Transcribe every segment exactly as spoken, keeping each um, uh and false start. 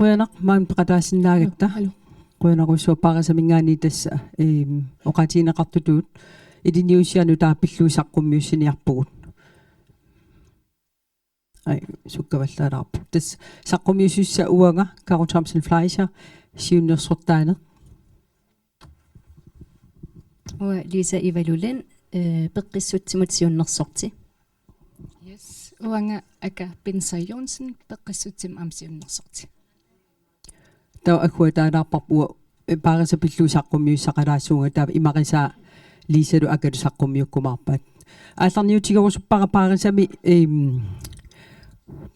Qujanaq maani peqataasinnaagatta. Hallo. Qujanarujussuaq Paarisaminngaanniit tassa, eem, oqaatigineqartutut ilinniusianut taava pillugu saqqummiussiniarpugut. Ai, sukkavallaalaarpoq. Tassa saqqummiussissaq uanga Karo Thomsen Fleischer, siunnersortaaneq. Uanga Lisa Ivalu Lind, eh, Peqqissutsimut siunnersorti. Yes. Uanga Aka Pinzau Johnsen, Peqqissutsimut aamma siunnersorti. Taava agguataalaarparput uanga, eh, Paarisa pillugu saqqummiussaqalaassuunga, taava imarisaa Lisalu Akalu saqqummiukkumaarpaat. Aallarniutigerusuppara Paarisami, eem,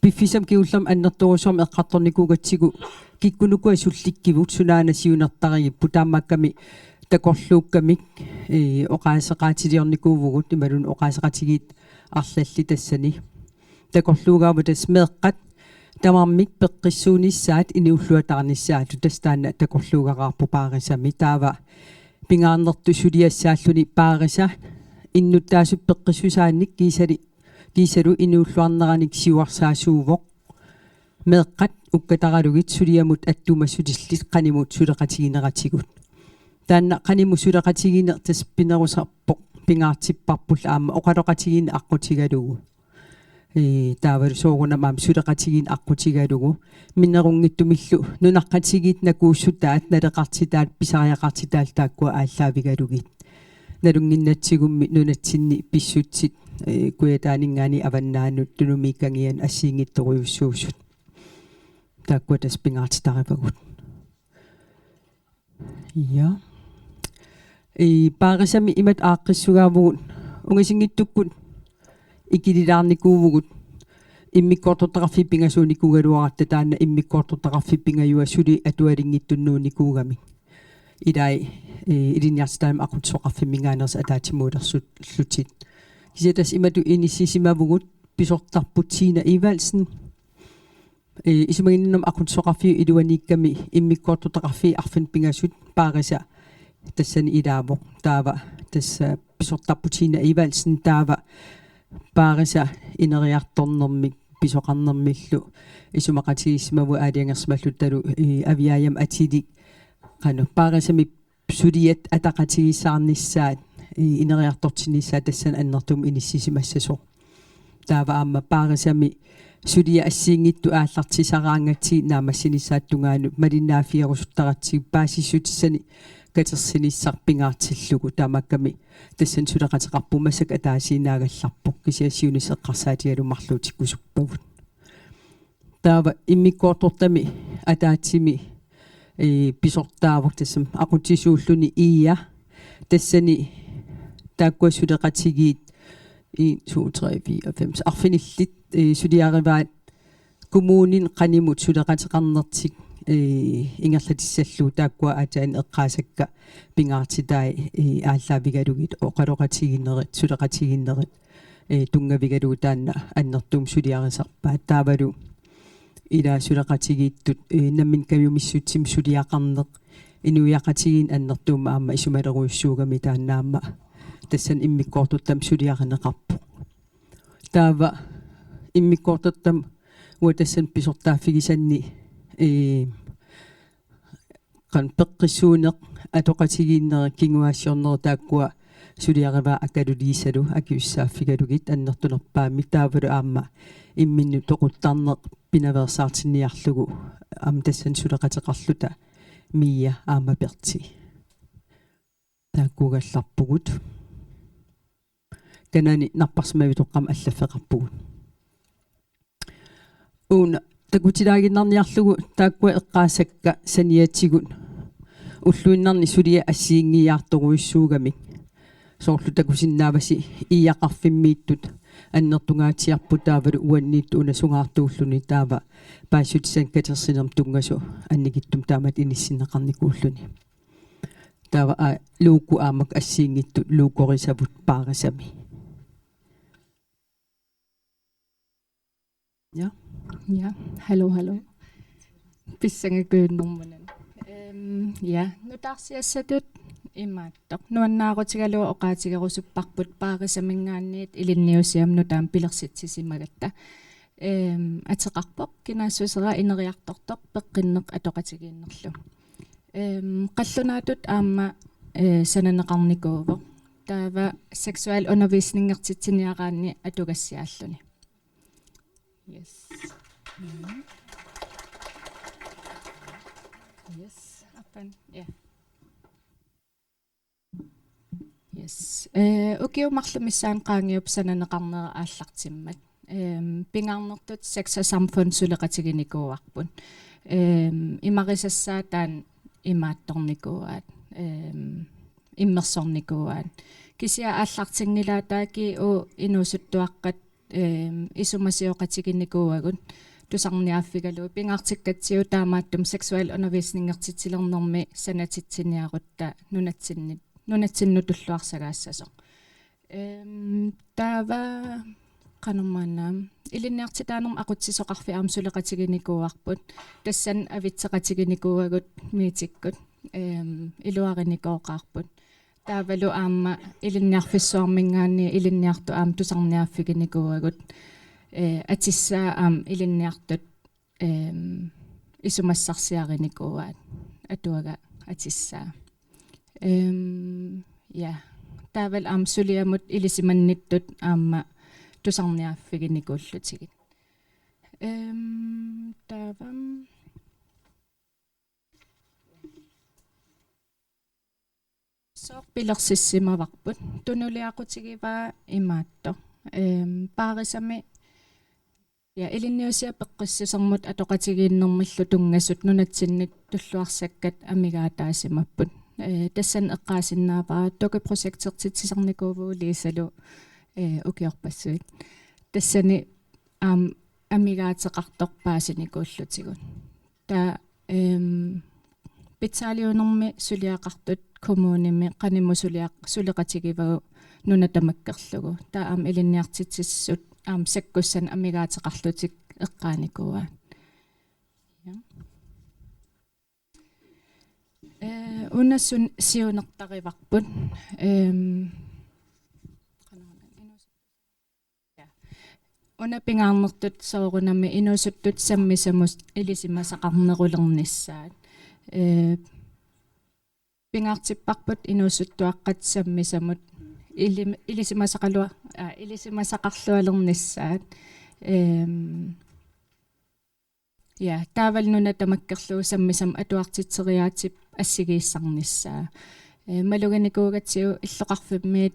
piffissami kingullermi annertoorujussuarmik eqqartornikuugatsigu kikkunuku sullikkivut, sunaana siunertarigipput, taamaakkami takorluukkamik, ee, oqaaseqaatiliornikuuvugut imaluunniit oqaaseqatigiit arlallit tassani. Takorluugaavoq tassa meeqqat tamarmik peqqissuunissaat inuulluataarnissaat, tassa taanna takorluugaqaarpoq Paarisami. Taava pingaarnertut suliassaalluni Paarisa innuttaasut peqqissusaannik kiisali, kiisalu inuulluarneranik siuarsaasuuvoq. Meeqqat ukkataralugit suliamut attuumassutillit qanimut suleqatigineratigut. Taanna qanimut suleqatigineq tassa pinerusarpoq, pingaartipparpullu aamma oqaloqatigiinneq aqqutigalugu. Ee, taavalu soorunami aamma suleqatigiinneq aqqutigalugu. Minnerunngitsumillu nunaqqatigiit nakuussutaat, naleqartitaat, pisariaqartitaat taakkua aallaavigalugit. Nalunnginnatsigummi nunatsinni pissutsit, ee, Kujataaninngaanniit avannaanut, Tunumiit Kangianut assigiinngitsorujussuusut. Taakkua tassa pingaartitarivagut. Ja. Ee, Paarisami imatut aaqqissugaavugut: ungasinngitsukkut ikililaarnikuuvugut, immikkoortortaqarfiit pingasuunikuugaluaratta, taanna immikkoortortaqarfik pingajua suli atualinngitsunnuunikuugamik. Ilai, ee, Ilinniartitaanermut Aqutsisoqarfimminngaanneersut ataatsimuulersullutik. Kisianni tassa imatut inissisimavugut, pisortarput Tina Evaldsen. Ee, isumaginninnermi aqutsisoqarfiup iluaniikkami immikkoortortaqarfiit arfineq-pingasut Paarisa tassani ilaavoq. Taava tassa pisortarput Tina Evaldsen, taava Paarisa ineriartornermik pisoqarnermillu isumaqatigiissimavoq aalajangersimalluttalu, ee, Aviaajami atilik, qanoq, Paarisami suliat ataqatigiissaarnissaat, ee, ineriartortinnissaat tassani annertuumik inissisimassasoq. Taava aamma Paarisami suliat assigiinngitsut aallartisaraangatsigit naammassinissaata tungaanut malinnaaffigerusuttaratsigu paasissutissani katersinissaq pingaartillugu, taamaakkami tassani suleqateqarpugut, massakkut ataasiinnaagallarpoq, kisianni siunissaq eqqarsaatigalugu marluutikkusuppagut. Taava immikkoortortami ataatsimi, ee, pisortaavoq tassami aqutsisuulluni IA. Tassani taakkua suleqatigiit en, to, tre, fire, fem, arfinillit, ee, suliarivaat kommunini qanimut suleqateqarnertik, ee, ingerlatissallugu, taakkua aatsaat eqqaasakka pingaartitai, ee, aallaavigalugit, oqaloqatigiinnerit, suleqatigiinnerit, ee, tunngavigalugu taanna annertuumik suliarisarpaat. Taavalu ila suleqatigiittut, ee, nammineq kajumissutsimik suliaqarneq inuiaqatigiinni annertuumik aamma isumalerujussuugami, taanna aamma tassani immikkoortortami suliarineqarpoq. Taava immikkoortortami uanga tassani pisortaaffigisanni, ee, qanoq, peqqissuuneq, atoqatigiinneq, kinguaassiorneq, taakkua suliarivaat Akalu Liisalu akisussaaffigalugit annertunerpaamik, taavalu aamma imminnut toquttarneq pinaveersaartinniarlugu aamma tassani suleqateqarluta Mia aamma Perti. Taakkuugallarpugut. Kanani napparsimmavittoqqami allaffeqarpugut. Una takutilaaginnarniarlugu taakkua eqqaasakka saniatigut ulluinnarni suliat assigiinngiiaartorujussuugamik. Soorlu takusinnaavasi IA-qarfimmiittut annertungaatsiarput taavalu uanniittut una sungaartuulluni, taava paasissutissani katersinermut tunngasoq annikitsumik taamatut inissinneqarnikuulluni. Taava, aa, logo aamma assigiinngitsut logorisavut Paarisami. Ja. Ja, hallo, hallo. Pissangakujunnermunani. Ehm, ja, nutaarsiassatut imaattoq. Nuannaarutigalugu oqaatigerusupparput Paarisaminngaanniit ilinniusiamut nutaamik pilersitsisimagatta. Ehm, ateqarpoq kinaassuseraa ineriartortoq peqqinneq atoqatigiinnerlu. Ehm, qallunaatut aamma, eh, sananeqarnikuuvoq. Taava seksualundervisningertitsiniaraanni atugassiaalluni. Yes. Mhm. Yes. Appan. Ja. Yes. Eh, ukiut marluk missaanni qaangiupput sananeqarnera aallartimmat. Ehm, pingaarnertut Sex og Samfund suleqatiginikuuarput. Ehm, imarisassaat taanna imaattornikuuaat. Ehm, immersornikuuaat. Kisianni aallartinngilaat taava G U inuusuttuaqqat, ehm, isumasioqatiginikuuagut tusarniaaffigalugu. Pingaartikkatsigu taamaattumik seksualundervisningertitsilernermi sanatitsiniarutta nunatsinnit, nunatsinnut tulluarsagaassasoq. Ehm, taava qanormaanna ilinniartitaanermut aqutsisoqarfik aamma suleqatiginikuuarput. Tassani avitseqatiginikuuagut Miitikkut. Ehm, iluarinikooqaarput. Taavalu aamma ilinniarfissuarminngaanniit ilinniartut aamma tusarniaaffiginikuuagut. Eh, atissaa aamma ilinniartut, ehm, isumassarsiarinikuuaat atuagaq atissaa. Ehm, ja. Taavalu aamma suliamut ilisimannittut aamma tusarniaaffiginikuullutigit. Ehm, taava. Sooq pilersissimavarput? Tunuliaqutigivaa imaattoq. Ehm, Paarisami, ja, ilinniusiat peqqissusermut atoqatigiinnermillu tunngasut nunatsinnit tulluarsakkat amigaataasimapput. Eh, tassani eqqaasinnaavara dukkeprojektertitsisarnikuuvugut Liisalu, eh, ukiorpassuit. Tassani aamma amigaateqartoq paasinikuullutigu. Taava, ehm, pitsaaliunermi suliaqartut kommunimi qanimut suliaq-, suleqatigivagut nuna tamakkerlugu. Taava aamma ilinniartitsisut aamma sakkussanik amigaateqarlutik eqqaanikuuaat. Ja. Eh, una sun-, siunertarivarput. Ehm, Ja. Una pingaarnertut soorunami inuusuttut sammisamut ilisimasaqarnerulernissaat. Eh, pingaartipparput inuusuttuaqqat sammisamut ilim-, ilisimasaqalua-, aa, ilisimasaqarlualernissaat. Ehm, Ja, taavalu nuna tamakkerlugu sammisamik atuartitseriaatsip assigiissarnissaa. Eh, maluginikuugatsigu illoqarfimmiit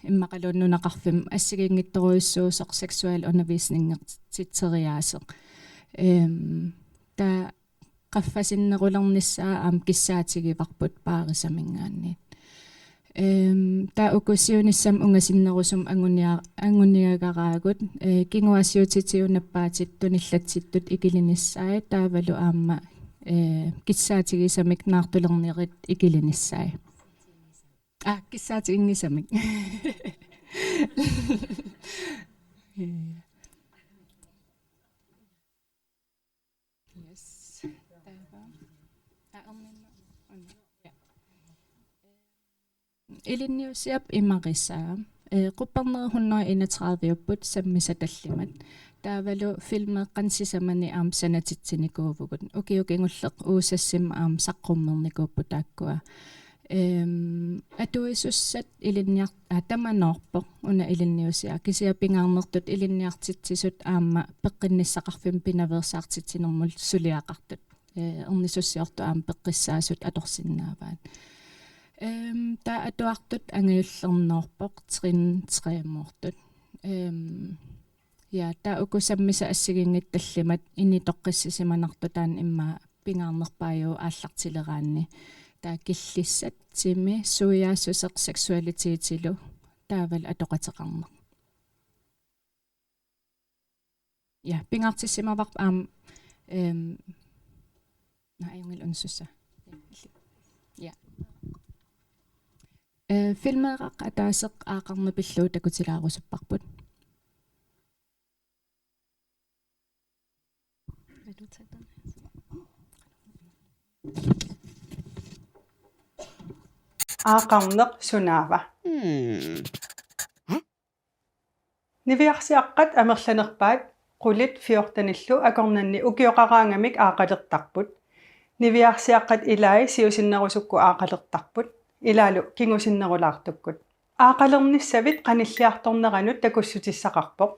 immaqaluunniit nunaqarfimmi assigiinngitsorujussuusoq seksualundervisningertitseriaaseq. Ehm, taava qaffasinnerulernissaa aamma kissaatigivarput Paarisaminngaanniit. Ehm, taava uku siunissami ungasinnerusumik angunia-, anguniagaraagut, eh, kinguaassiuutitigut nappaatit tunillatsittut ikilinissaat, taavalu aamma, eh, kissaatigisamik naartulernerit ikilinissaat. Ah, kissaatiginngisamik. Yes. Taava. Aa, erninna-, una. Ja. Ilinniusiap imarisaa. Eh, quppernerit hundrede enogtredive-upput sammisat tallimat. Taavalu filmeeqqanik sisamani aamma sanatitsinikuuvugut. Ukioq kingulleq U S S-imi aamma saqqummernikuupput taakkua. Ehm, atuisussat ilinniart-, aa, tamanoorpoq una ilinniusiaq. Kisianni pingaarnertut ilinniartitsisut aamma peqqinnissaqarfimmik pinaveersaartitsinermut suliaqartut. Eh, ernisussiortut aamma peqqissaasut atorsinnaavaat. Ehm, taava atuartut angajullernoorpoq trin tre-moortut. Ehm, ja, taava uku sammisat assigiinngitsut tallimat initoqqissisimanartut taanna immaqa pingaarnerpaajuvoq aallartileraanni. Taava killissat, timi, suiaassuseq seksualitetilu taavalu atoqateqarneq. Ja, pingaartissimavarput aamma, ehm, naa, ajunngilaq unnussutissaq. Ja. Eh, filmeeraq ataaseq aaqarneq pillugu takutilaarusuppara. Vil du tage den her? Aaqarneq sunaava? Hmm. Niviarsiaqqat amerlanerpaat qulit fjortenillu akornanni ukioqaraangamik aaqalertarput. Niviarsiaqqat ilai siusinnerusukkut aaqalertarput, ilaalu kingusinnerulaartukkut. Aaqalernissavit qanilliartorneranut takussutissaqarpoq.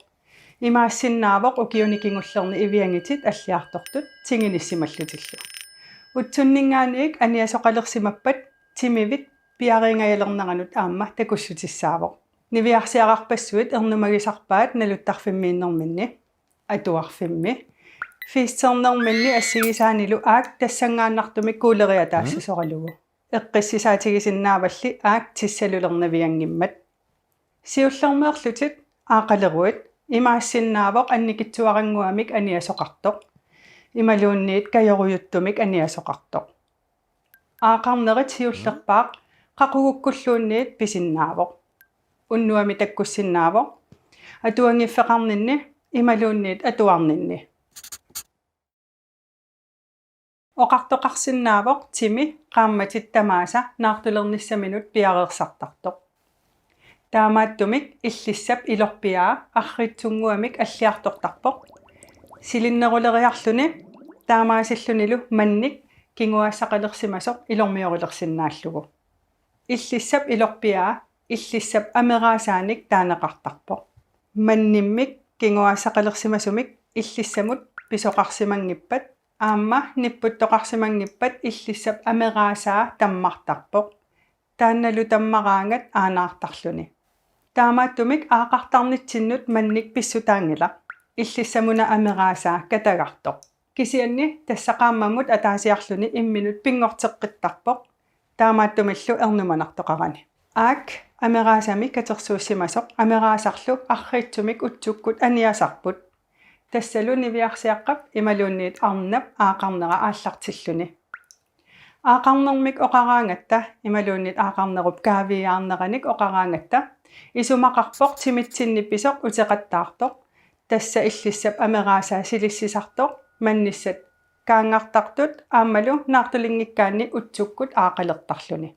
Imaassinnaavoq ukiuni kingullerni iviangitit alliartortut tinginissimallutillu. Utsunninngaanniit aniasoqalersimappat timivit piareersalerneranut aamma takussutissaavoq. Niviarsiararpassuit ernumagisarpaat naluttarfimmiinnerminni. Atuarfimmi. Fiisternerminni assigisaanilu aak tassanngaannartumik kuuleriataassasoralugu. Eqqissisaatigisinnaavatit aak tissalulernavianngimmat. Siullermeerlutit aaqaleruit imaassinnaavoq annikitsuarannguamik aniasoqartoq. Imaluunniit kajorujuttumik aniasoqartoq. Aaqarnerit siullerpaaq qaqugukkulluunniit pisinnaavoq. Unnuami takkussinnaavoq. Atuanngiffeqarninni imaluunniit atuarninni. Oqartoqarsinnaavoq timi qaammatit tamaasa naartulernissaminut piareersartartoq. Taamaattumik illissap ilorpiaa arriitsunnguamik alliartortarpoq. Silinneruleriarluni taamaasillunilu mannik kinguaassaqalersimasoq ilormiorulersinnaallugu. Illissap ilorpiaa illissap ameraasaanik taaneqartarpoq. Mannimmik kinguaassaqalersimasumik illissamut pisoqarsimanngippat aamma nipputtoqarsimanngippat illissap ameraasaa tammartarpoq. Taannalu tammaraangat aanaartarluni. Taamaattumik aaqartarnitsinnut mannik pissutaanngilaq. Illissamuna ameraasaa katagartoq. Kisianni tassa qaammamut ataasiarluni imminut pinngorteqqittarpoq. Taamaattumillu ernumanartoqarani. Aak ameraasami katersuussimasoq ameraasarlu arriitsumik utsukkut aniasarput. Tassalu niviarsiaqqap imaluunniit arnap aaqarnera aallartilluni. Aaqarnermik oqaraangatta imaluunniit aaqarnerup kaaviiaarneranik oqaraangatta isumaqarpoq timitsinni pisoq uteqattaartoq. Tassa illissap ameraasaa silissisartoq mannissat kaanngartartut aammalu naartulinngikkaanni utsukkut aaqalertarluni.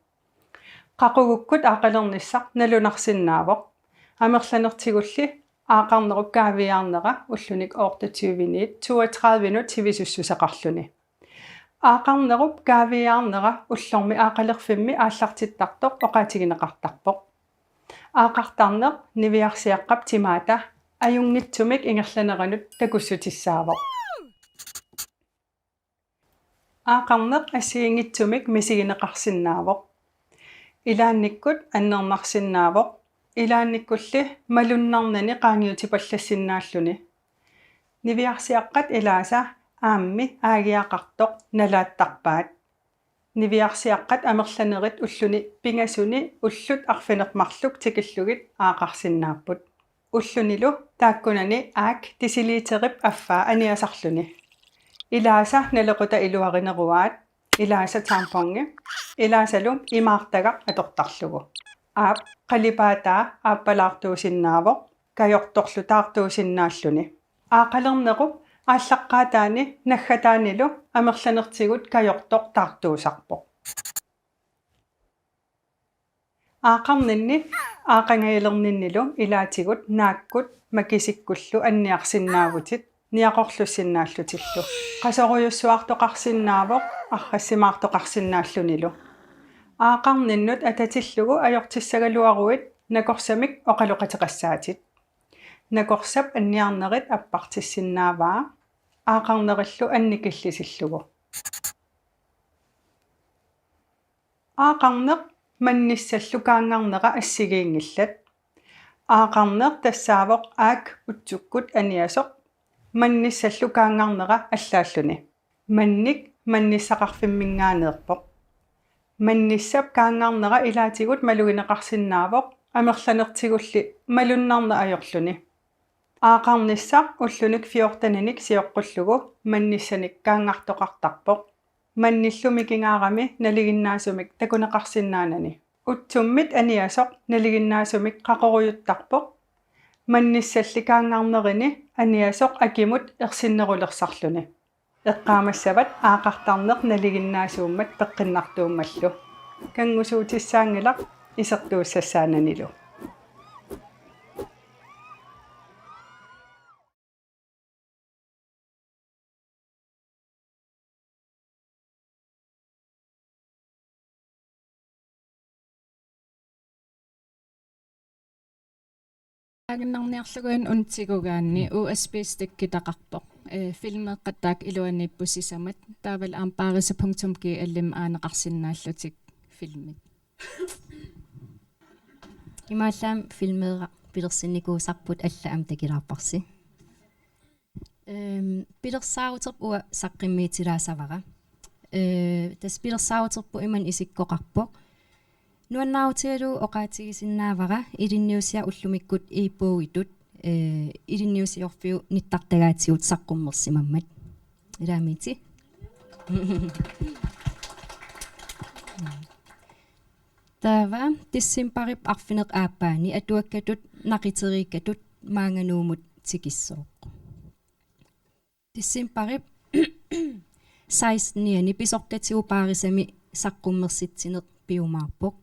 Qaqugukkut aaqalernissaq nalunarsinnaavoq. Amerlanertigulli aaqarnerup kaaviiaarnera ullunik otteogtyveniit toogtredivenut sivisussuseqarluni. Aaqarnerup kaaviiaarnera ullormi aaqalerfimmi aallartittartoq oqaatigineqartarpoq. Aaqartarneq niviarsiaqqap timaata ajunngitsumik ingerlaneranut takussutissaavoq. Aaqarneq assigiinngitsumik misigineqarsinnaavoq. Ilaannikkut annernarsinnaavoq. Ilaannikkulli malunnarnani qaangiutipallassinnaalluni. Niviarsiaqqat ilaasa aammi aagiaqartoq nalaattarpaat. Niviarsiaqqat amerlanerit ulluni pingasuni ullut arfineq-marluk tikillugit aaqarsinnaapput. Ullunilu taakkunani aak deciliterip affaa aniasarluni. Ilaasa nalequtaq iluarineruaat, ilaasa tampongi, ilaasalu imaartagaq atortarlugu. Aap qalipaataa aappalaartuusinnaavoq, kajortorlu taartuusinnaalluni. Aaqalernerup aallaqqaataani naggataanilu amerlanertigut kajortoq taartuusarpoq. Aaqarninni aaqangajalerninnilu ilaatigut naakkut makisikkullu anniarsinnaavutit niaqorlussinnaallutillu. Qasorujussuartoqarsinnaavoq arrassimaartoqarsinnaallunilu. Aaqarninnut atatillugu ajortissagaluaruit nakorsamik oqaloqateqassaatit. Nakorsap anniarnerit appartissinnaavaa aaqarnerillu annikillisillugu. Aaqarneq mannissallu kaanngarnera assigiinngillat. Aaqarneq tassaavoq aak utsukkut aniasoq mannissallu kaanngarnera allaalluni. Mannik mannissaqarfimminngaanneerpoq. Mannissap kaanngarnera ilaatigut malugineqarsinnaavoq amerlanertigulli malunnarneq ajorluni. Aaqarnissaq ullunik fjorteninik sioqqullugu mannissanik kaanngartoqartarpoq. Mannillu mikigaarami nalinginnaasumik takuneqarsinnaanani. Utsummit aniasoq nalinginnaasumik qaqorujuttarpoq. Mannissalli kaanngarnerini aniasoq akimut ersinnerulersarluni. Eqqaamassavat aaqartarneq nalinginnaasuummat peqqinnartuummallu. Kanngusuutissaanngilaq isertuussassaananilu. Aaginnarniarlugu una tigugaanni U S B-stickitaqarpoq. Ee, filmeeqqat taakku iluaniipput sisamat. Taavalu aamma paarisa punktum G L-imi aaneqarsinnaallutik filmit. Imaallaat filmeeraq pilersinnikuusarput, alla aamma takilaarparsi. Ehm, pilersaaruterput uanga saqqummiutilaassavara. Ee, tassa pilersaaruterput imannak isikkoqarpoq. Nuannaarutigalugu oqaatigisinnaavara ilinniussiaq ullumikkut e-bogitut, ee, ilinniussiorfiup nittartagaatigut saqqummersimammat. Ilaamiiti. Taava decembarip arfineq-aappaani atuakkatut naqiteriikkatut maanngaanniit tikissooq. Decembarip seksten-ianni pisortatigut paarisami saqqummersitsineq piumaarpoq.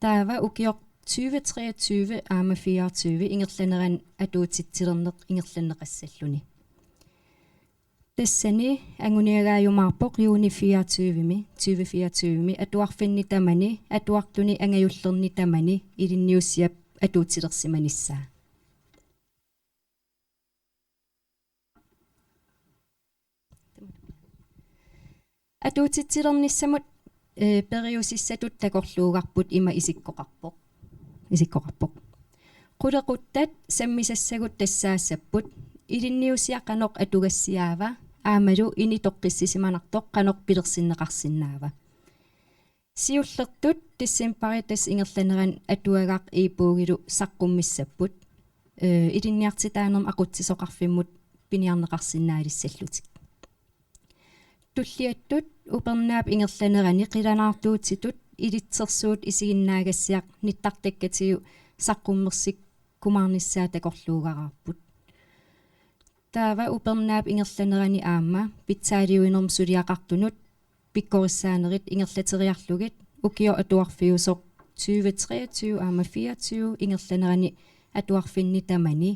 Taava ukioq tyve treogtyve aamma fireogtyve ingerlanerani atuutitsilerneq ingerlanneqassalluni. Tassani anguniagaajumaarpoq juuni fireogtyve-mi, tyve fireogtyve-mi atuarfinni tamani, atuarluni angajullerni tamani ilinniussiap atuutilersimanissaa. Atuutitsilernissamut, ee, periusissatut takorluugarput ima isikkoqarpoq. Isikkoqarpoq. Qulequttat sammisassagut tassaassapput: ilinniussiaq qanoq atugassiaava, aammalu ini toqqissisimanartoq qanoq pilersinneqarsinnaava. Siullertut decembarip tassa ingerlanerani atuagaq e-bogilu saqqummissapput, ee, ilinniartitaanermut aqutsisoqarfimmut piniarneqarsinnaalissallutik. Tulliattut upernaap ingerlanerani qilanaartuutitut ilitsersuut isiginnaagassiaq nittartakkatigut saqqummersikkumaarnissaa takorluugaraarput. Taava upernaap ingerlanerani aamma pitsaaliuinermut suliaqartunut pikkorissaanerit ingerlateriarlugit ukioq atuarfiusoq tyve treogtyve aamma fireogtyve ingerlanerani atuarfinni tamani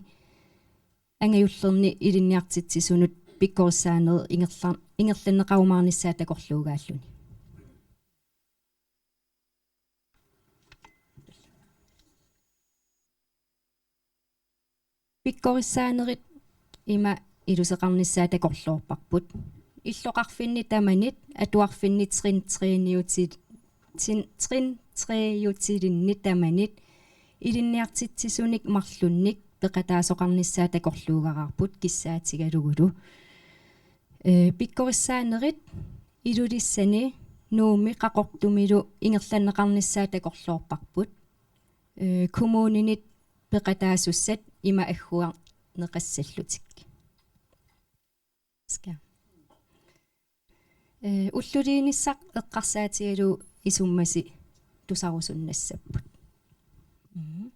angajullerni ilinniartitsisunut pikkorissaanerit ingerla-, ingerlanneqarumaarnissaa takorluugaalluni. Pikkorissaanerit ima iluseqarnissaat takorloorparput: illoqarfinni tamanit atuarfinni trin tre-niuti-, tin-, trin tre-utilinni tamanit ilinniartitsisunik marlunnik peqataasoqarnissaat takorluugaraarput kissaatigalugulu. Ee, pikkorissaanerit Ilulissani, Nuummi Qaqortumilu ingerlanneqarnissaat takorloorparput, ee, kommuninit peqataasussat ima agguarneqassallutik. Ska. Ee, ulluliinissaq eqqarsaatigalugu isummasit tusarusunnassapput. Mhm.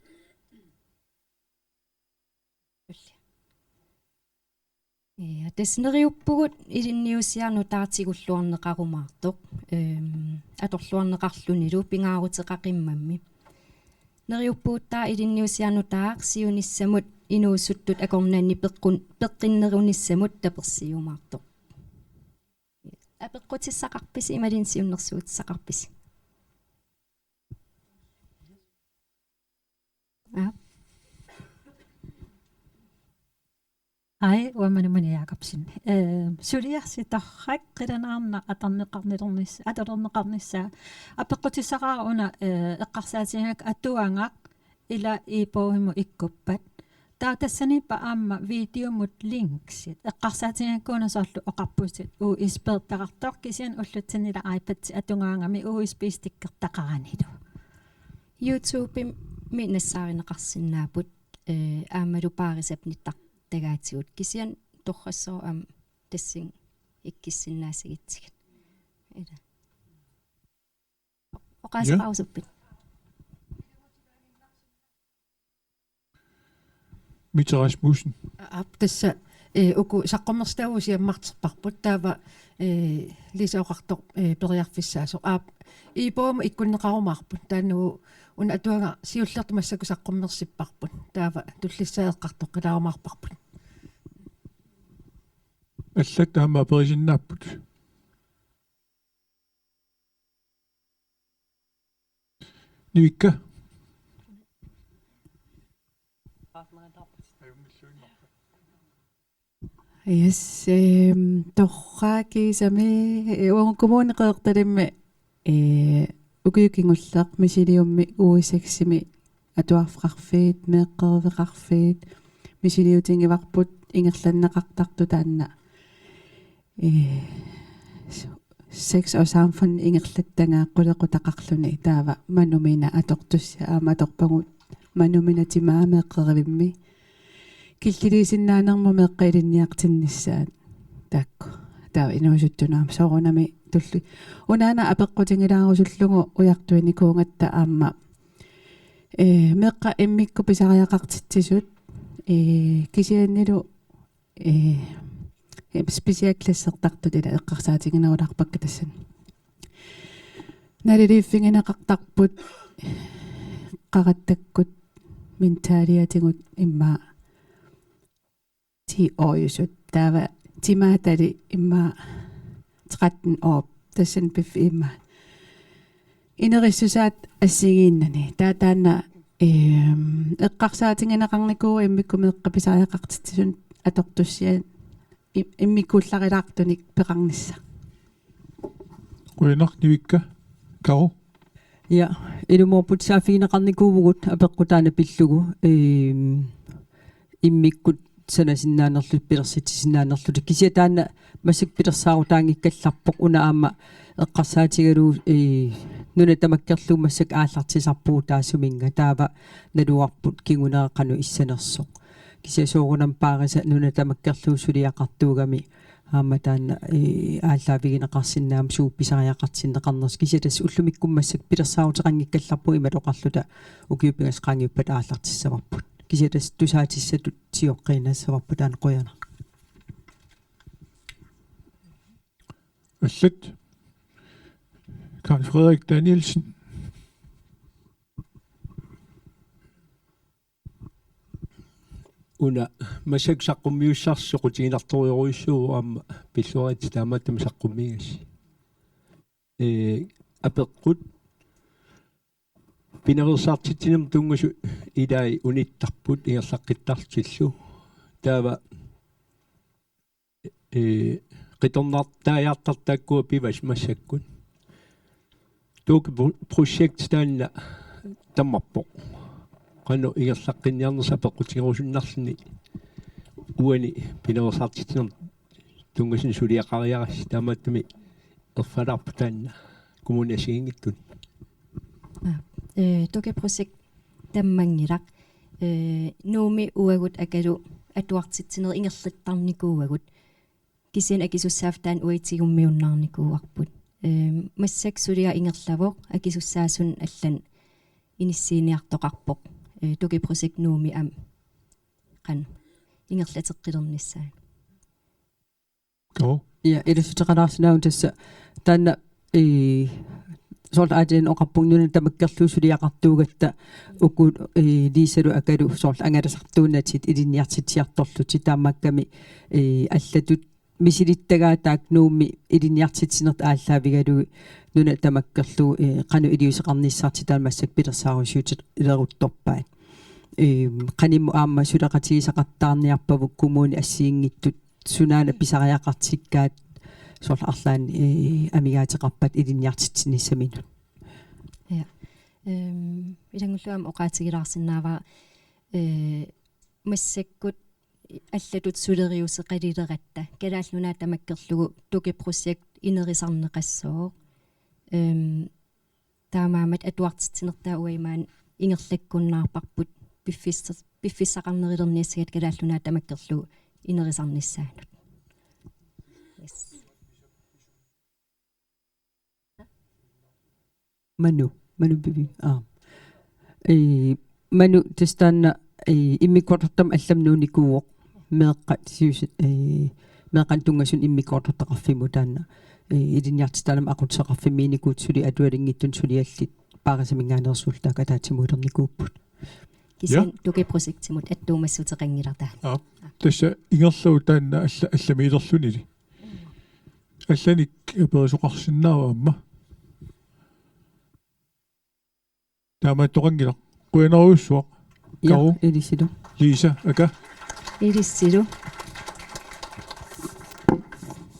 Ja, tassa neriuppugut ilinniussiaq nutaaq tigulluarneqarumaartoq, ehm, atorluarneqarlunilu pingaaruteqaqimmammi. Neriuppugut taava ilinniussiaq nutaaq siunissamut inuusuttut akornanni peqqun-, peqqinnerunissamut tapersiiumaartoq. Apeqqutissaqarpisi imaluunniit siunnersuutissaqarpisi? Aap. Ai, uanga Manu Mani Jakobsen. Ee, suliassitoqqat qilanaarnaq atorneqarnilernis-, atorneqarnissaa. Apeqqutissaqaara una, ee, eqqarsaatigigakku atuagaq ila e-bogimut ikkuppat. Taava tassaniippoq aamma videomut linksit. Eqqarsaatigigakku una soorlu oqarputit U S B-rtaqartoq, kisianni ullutsinni ila iPad atugaangami U S B stickertaqaranilu. YouTube-imi nassaarineqarsinnaapput, ee, aammalu paarisap nittartagaatigut. Kisianni torrassuaq aamma tassunga ikkussinnaassagitsigit. Ila. Oqaaseqarusuppit? Mita Rasmussen. Aap, tassa, ee, uku saqqummersitavut siammarterparput, taava, ee, Lisa oqartoq, ee, periarfissaasoq. Aap, e-bogimut ikkunneqarumaarput. Taannagu una atuagaq siullertut massakkut saqqummersipparput. Taava tullissaa eqqartoqqilaarumaarparput. Allat taama aperisinnaapput. Nivikka. Yes, ehm, torrak kiisami, eh, uagut Kommune Qeqertalimmi, eh, ukiut kingulliit misiliummik U S X-imi atuarfeqarfiit, meeqqeriveqarfiit, misiliutigivarput ingerlanneqartartut taanna. Eh, s-, sex og samfund ingerlattagaat qulequtaqarluni taava Manumina atortussiaq aamma atorpagut Manumina timaa meeqqerivimmi. Killiliisinnaanermut meeqqat ilinniartinnissaat. Taakku. Taava inuusuttunut aamma soorunami tulli. Unaana apeqqutigilaarusullugu ujartuinikuugatta aamma. Eh, meeqqat immikkut pisariaqartitsisut. Eh, kisiannilu, eh, specialklassertartut ila eqqarsaatiginerulaarpakka tassani. Naliliiffigineqartarput qarattakkut mentaaliatigut immaqa ti-årjusut. Taava timaatali immaqa tretten år. Tassani piffi immaqa. Inerissusaat assigiinnani. Taava taanna, ehm, eqqarsaatigineqarnikuuvoq immikkut meeqqat pisariaqartitsisunut atortussiat i-, immikkuullarilaartunik peqarnissaq. Qujanaq Nivikka. Karo? Ja, ilumoorput saaffigineqarnikuuvugut apeqqut taanna pillugu, ehm, immikkut sanasinnaanerlutik pilersitsisinnaannerlutik. Kisianni taanna massakkut pilersaarutaanngikkallarpoq una aamma eqqarsaatigalugu, eh, nuna tamakkerlugu massakkut aallartisarpugut taassuminnga taava naluarput kingunera qanoq issanersoq. Kisianni soorunami paarisa nuna tamakkerlugu suliaqartuugami aamma taanna, eh, aallaavigineqarsinnaammat suut pisariaqartinneqarnersut. Kisianni tassa ullumikkut massakkut pilersaaruteqanngikkallarpugut imaluunniit oqarluta ukiut pingasut qaangiuppata aallartissavarput. Kisianni tassa tusaatissatut sioqqiinnaassavarput taanna qujanaq. Allat. Karl Frederik Danielsen. Una massakkut saqqummiussarsi soqutiginartorujussuuvoq aamma pilluaritsi taamaattumik saqqummiigassi. Ee, apeqqut pinaveersaartitsinermut tunngasut ilai unittarput ingerlaqqittarlutillu. Taava ee, qitornartaajaartartut taakkua pivasi massakkut. Dukkeprojekt taanna tammarpoq. Qanoq ingerlaqqinniarnersoq apeqqutigerusunnarluni uani pinaveersaartitsinermut tunngasuni suliaqariarassi taamaattumik erfalaarpoq taanna kommunip assigiinngitsunik. Aa, eh, dukkeprojekt tammanngilaq. Eh, Nuummi uagut Akalu atuartitsinerit ingerlattarnikuuagut. Kisianni akisussaaffik taanna uagut tigummiunnaarnikuuarput. Eh, massakkut suliaq ingerlavoq, akisussaasunut allanut inissiiniartoqarpoq. Eh, dukkeprojekt Nuummi aamma qanoq ingerlateqqilernissaanut. Joo. Ja, ilassuteqalaarsinnaavoq tassa taanna, eh, soorlu aatsaat oqarpunga nuna tamakkerlugu suliaqartuugatta uku, eh, Liisalu Akalu soorlu angalasartuunnatik ilinniartitsiartorlutik taamaakkami, eh, allatut misilittagaat taakku Nuummi ilinniartitsinertut aallaavigalugit nuna tamakkerlugu, eh, qanoq iliuuseqarnissartik taanna massakkut pilersaarusiutileruttorpaat. Eh, qanimut aamma suleqatigisaqattaarniarpavut kommunip assigiinngitsut sunaana pisariaqartikkaat soorlu arlaannik, eh, amigaateqarpat ilinniartitsinissaminut. Ja. Ehm, ilanngullugu aamma oqaatigilaarsinnaavara, eh, massakkut allatut suleriuseqalileratta Kalaallit Nunaat tamakkerlugu dukkeprojekt inerisarneqassooq. Ehm, taamaammat atuartitsinertaa uagut maani ingerlakkunnaarparput piffissa-, piffissaqarnerulerniassagatta Kalaallit Nunaat tamakkerlugu inerisarnissaanut. Yes. Manu, Manu Pivi. Aa. Ee, Manu tassa taanna, ee, immikkoortortamut allamut nuunnikuuvoq meeqqat siusi-, ee, meeqqanik tunngasunut immikkoortortaqarfimmut taanna, ee, ilinniartitaanermut aqutsisaqarfimmiinnikuupput suli atualinngitsunik suliallit paarisaminngaanneersuullu taakku ataatsimuulernikuupput. Kisianni Ja. dukkeprojektimut attuumassuteqanngilaq taanna. Aap. Tassa ingerlavoq taanna alla-, allamiilerlunili. Allanik aperisoqarsinnaavoq aamma. Taamaattoqanngilaq. Qujanarujussuaq. Ja, Karo. Ilissilu. Liisa, Aka. Ilissilu.